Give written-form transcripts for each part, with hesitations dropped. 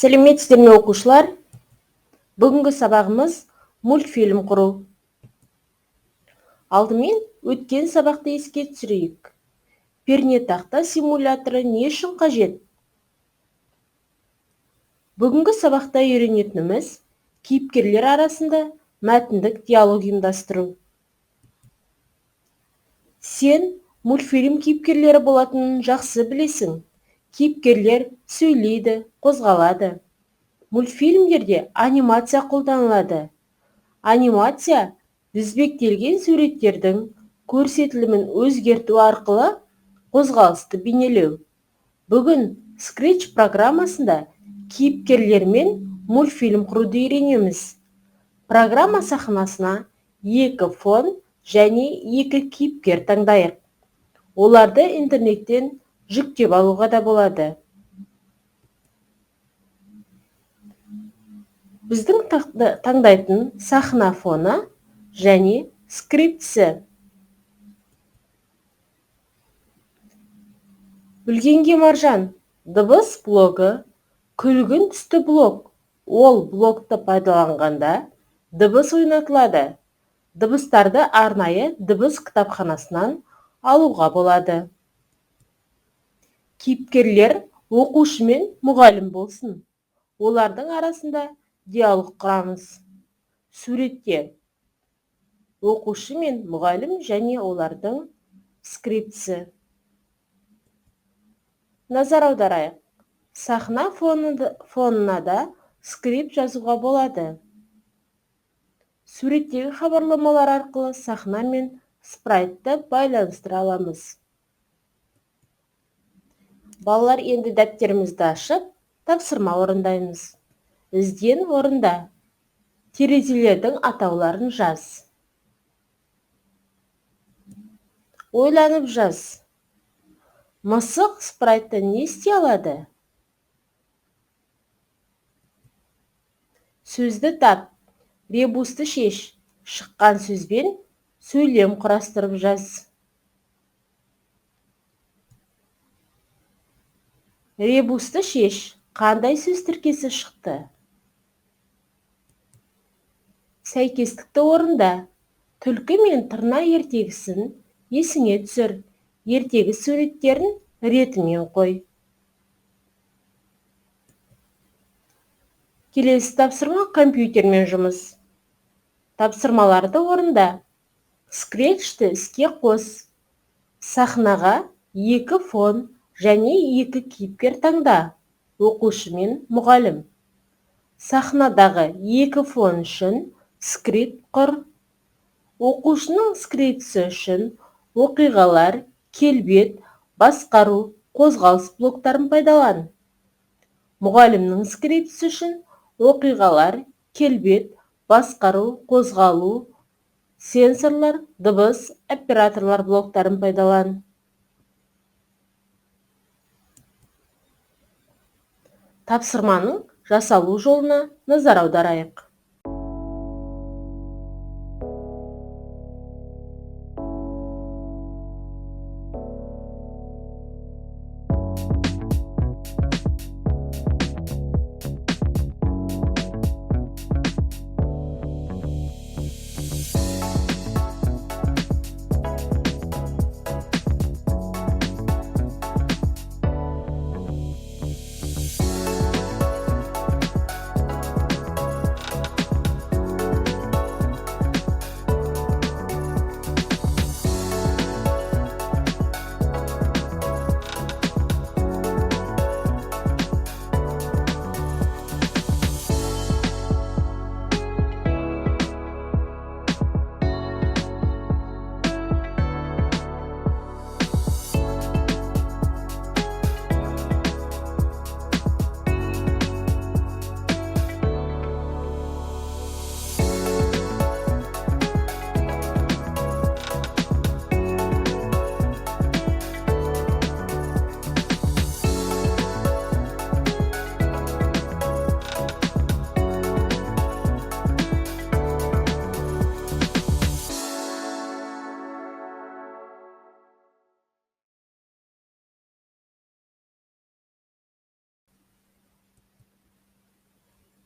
Сәлеметсіздер ме, оқушылар? Бүгінгі сабағымыз мультфильм құру. Алдымен өткен сабақты еске түсірейік. Пернетақта симуляторы не үшін қажет? Бүгінгі сабақта үйренетініміз кейіпкерлер арасында мәтіндік диалог ұйымдастыру. Сен мультфильм кейіпкерлері болатынын жақсы білесің. Кейіпкерлер сөйлейді, қозғалады. Мультфильмдерде анимация қолданылады. Анимация тізбектелген суреттердің көрсетілімін өзгерту арқылы қозғалысты бейнелеу. Бүгін Scratch программасында кейіпкерлермен мультфильм құруды үйренеміз. Программа сахнасына 2 фон және 2 кейіпкер таңдайық. Оларды интернеттен жүктеп алуға да болады. Біздің таңдайтын сахна фоны және скриптісі. Білгенге маржан, дыбыс блогы, күлгін түсті блок. Ол блокты пайдаланғанда дыбыс ойнатылады. Дыбыстарды арнайы дыбыс кітапханасынан алуға болады. Кейіпкерлер оқушы мен мұғалім болсын. Олардың арасында диалог құрамыз. Суретте оқушы мен мұғалім және олардың скриптісі. Назар аударайық. Сахна фонына да скрипт жазуға болады. Суреттегі хабарламалар арқылы сахна мен спрайтты байланыстыра аламыз. Балалар, енді дәптерімізді ашып, тапсырма орындаймыз. Ізден орында. Терезелердің атауларын жаз. Ойланып жаз. Мысық спрайтты не істей алады? Сөзді тап. Ребусты шеш. Шыққан сөзбен сөйлем құрастырып жаз. Ребусты шеш. Қандай сөз тіркесі шықты? Сәйкестікті орында. Түлкі мен тырна ертегісін есіңе түсір. Ертегі суреттерін ретімен қой. Келесі тапсырма компьютермен жұмыс. Тапсырмаларды орында. Скретчті іске қос. Сахнаға 2 фон және 2 кейіпкер таңда. Оқушы мен мұғалім. Сахнадағы 2 фон үшін скрипт құр. Оқушының скриптісі үшін оқиғалар, келбет, басқару, қозғалыс блоктарын пайдалан. Мұғалімнің скриптісі үшін оқиғалар, келбет, басқару, қозғалу, сенсорлар, дыбыс, операторлар блоктарын пайдалан. Тапсырманың жасалу жолына назар аударайық.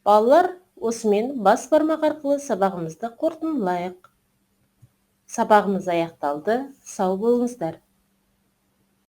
Балалар, осымен бас бармақ арқылы сабағымызды қорытындылайық. Сабағымыз аяқталды. Сау болыңыздар.